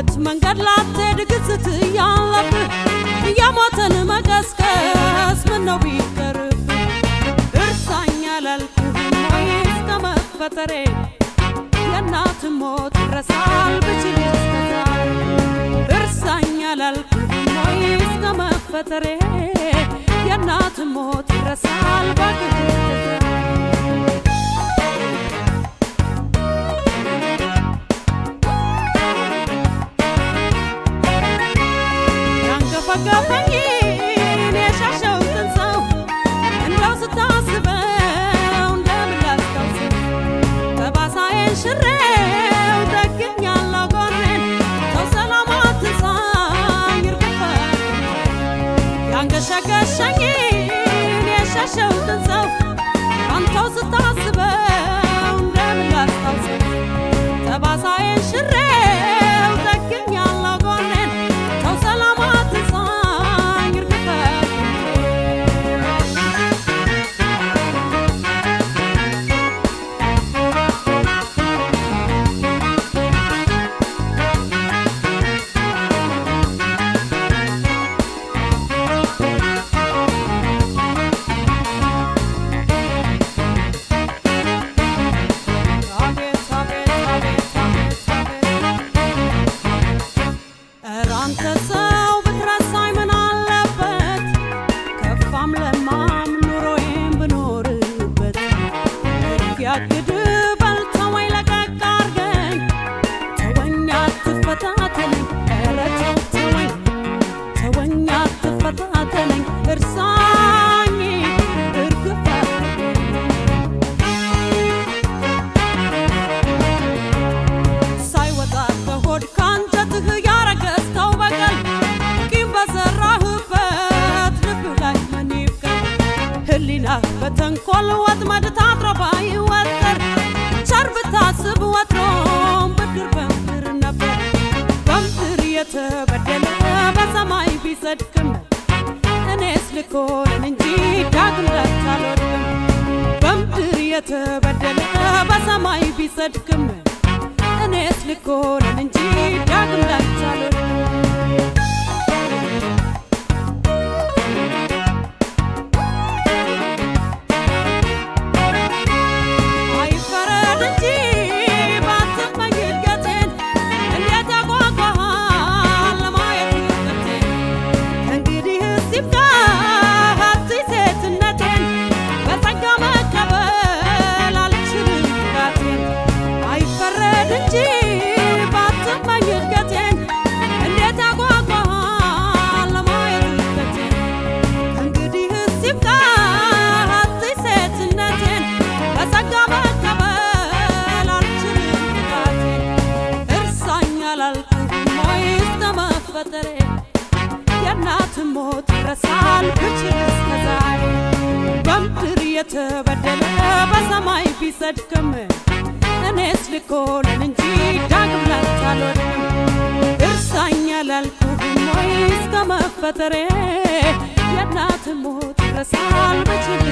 በሄድኩበት መንገድ ላትሄድ ግዝት እያለብህ የሞትን መቀስቀስ ምነው ቢቀርብህ። እርሳኝ አላልኩህም ወይ እስከ መፈጠሬ? የእናት ሞት ይረሳል ብችል እስከ ዛሬ። እርሳኝ አላልኩህም ወይ እስከ መፈጠሬ? የእናት ሞት ይረሳል ባክህ እስከ ዛሬ። ያንገፈገፈኝን የሸሸሁትን ሰው እንደው ስታስበው እንደምን ላስታውሰው? ጠባሳዬን ሽሬው ጠግኛለሁ ጎኔን፣ ተው ሰላም አትንሳኝ እርግፍ አድርጌ። ያንገሸገሸኝን የሸሸሁትን ሰው አንተው ስታስበው እንደምን ላስታውሰው? ጠባሳዬን ሽሬው ጠግኛለሁ ጎኔን፣ ተው ሰላም አትንሳኝ እርግፍ አድርጌ። አቤት አቤት አቤት አቤት አቤት፣ ኧረ አንተ ሰው ብትረሳኝ ምን አለበት? ከፋም ለማም ኑሮዬን ብኖርበት። ያግድ በል ተወኝ፣ ለቀቅ አርገኝ፣ ተወኝ አትፈታተነኝ። ኧረ ተው ተወኝ፣ ተወኝ አትፈታተነኝ፣ እርሳኝ እርግፍ አድርገኝ። ሳይወጣ ከሆድ ካንጀትህ ያረገዝከው በቀል፣ ቂም በዘራህበት ልብህ ላይ ምን ይብቀል? ህሊናህ በተንኮል ወጥመድ ታጥሮ ባይወጠር፣ ቸር ብታስብ ወትሮም ብድር በምድር ነበር። በምድር የተበደለ በሰማይ ቢጸድቅም፣ እኔስ ልኮንን እንጂ ዳግም ላንተ አልወድቅም። በምድር የተበደለ በሰማይ ቢጸድቅም፣ እኔስ ልኮንን እንጂ ዳግም ላንተ አልወድቅም። አይፈረድ እንጂ ባትመኝ እድገቴን፣ እንዴት ያጓጓሃል ለማየት ውበቴን? ከእንግዲህስ ይብቃህ አትይ ሴትነቴን፣ በጸጋ መቀበል አልችልም ፍርሃቴን። አይፈረድ እንጂ ባትመኝ እድገቴን፣ እንዴት ያጓጓሃል ለማየት ውበቴን? ከእንግዲህስ ይብቃህ አትይ ሴትነቴን፣ በጸጋ መቀበል አልችልም ፍርሃቴን። እርሳኝ አላልኩህም ወይ እስከ መፈጠሬ? የእናት ሞት ይረሳል ብችል እስከ ዛሬ። በምድር የተበደለ በሰማይ ቢጸድቅም፣ እኔስ ልኮንን እንጂ ዳግም ላንተ አልወድቅም። እርሳኝ አላልኩህም ወይ እስከ መፈጠሬ? የእናት ሞት ይረሳል ብችል